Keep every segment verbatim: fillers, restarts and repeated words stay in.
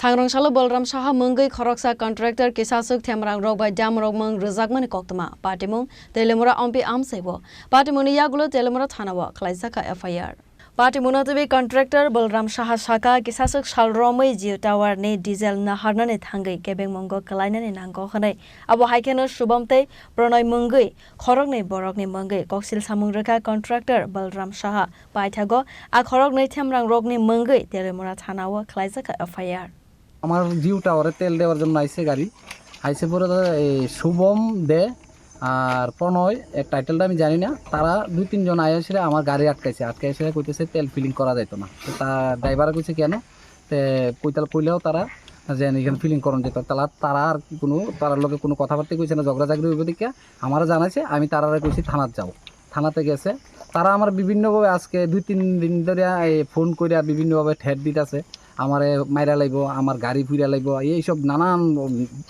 Thangrong salo Bolram Saha mungwi khoroksa contractor kisaswk themrang rok bai dam rok mung rwjakmani koktwma. Patimung Teliamura M P amsaibo. Patimungni yagulo Teliamura thanao khlaijak kha F I R. Patimungno twiwi contractor Bolram Saha saka kisaswk sal romwi Jio Tower ni diesel naharnani thangwi kebengmungo kwlainani nango hwnwi. Abo hai kheno Subom tei Pranay mungwi khoroknwi borokni mungwi koksil samung rwkha contractor Bolram Saha. Paithago a khoroknwi themrang rokni mungwi Teliamura thanao khlaijak kha F I R. আমার জিও টাওয়ারে তেল দেওয়ার জন্য আইছে গাড়ি। আইছে পরে তো এই শুভম দে আর প্রণয়, এর টাইটেলটা আমি জানি না, তারা দুই তিনজন আয়া সেটা আমার গাড়ি আটকাইছে। আটকাইছে কইতেছে তেল ফিলিং করা যাইতো না। তো তা ড্রাইভারে কইছে কেন? তে কইতাল কইলেও তারা যে এখানে ফিলিং করন যেত। তারা, তারা আর কি কোনো, তারার লগে কোনো কথাবার্তা কইছে না, ঝগড়াঝাগড়ি হইব দেখে আমারে জানাইছে, আমি তারারে কইছি থানাত যাও। থানাতে গেছে। তারা আমার বিভিন্নভাবে আজকে দুই তিন দিন ধরে এই ফোন কইরা বিভিন্নভাবে threat দিতাছে। আমারে মাইরা লাইবো, আমার গাড়ি পুড়া লাইবো, এইসব নানান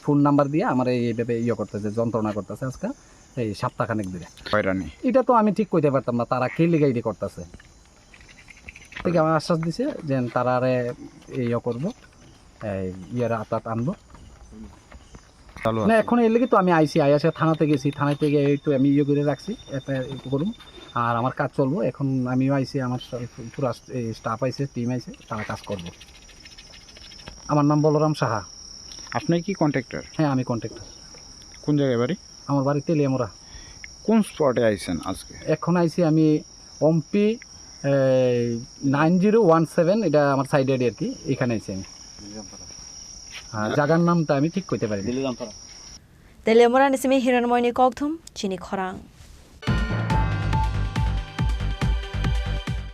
ফোন নাম্বার দিয়ে আমারে এইভাবে ইয়ে করতেছে, যন্ত্রণা করতেছে আজকে এই সপ্তাহখানেক ধরে। হয়রানি। এটা তো আমি ঠিক কইতে পারতাম না, তারা কে লিগা এটা করতেছে। থেকে আমার আশ্বাস দিছে যে তারারে ইয়ে করবো, এই ইয়ের আতাত আনবো। চালু না, আছে। এখন এর লাগি তো আমি আইছি, আইয়া সে থানাতে গেছি, থানাতে গিয়ে এই তো আমি ইয়ে করে রাখছি, একটা ইয়ে করুন। আর আমার কাজ চলবো, এখন আমিও আইছি, আমার সব পুরা এই স্টাফ আইছে, টিম আইছে, তারা কাজ করবো। আমার নাম বলরাম সাহা। আপনি কি কন্ট্রাক্টর? হ্যাঁ, আমি কন্ট্রাক্টর। কোন জায়গায় বাড়ি? আমার বাড়ি তেলিয়ামুড়া। কোন স্পটে আইছেন আজকে? এখন আইছি আমি ওমপি নাইন জিরো ওয়ান সেভেন, এটা আমার সাইড এরিয়া আর কি, এখানে আইছি আমি। হ্যাঁ, জায়গার নামটা আমি ঠিক কইতে পারি না। Teliamura ni simi Hiranmoyni kokthum chini khorang.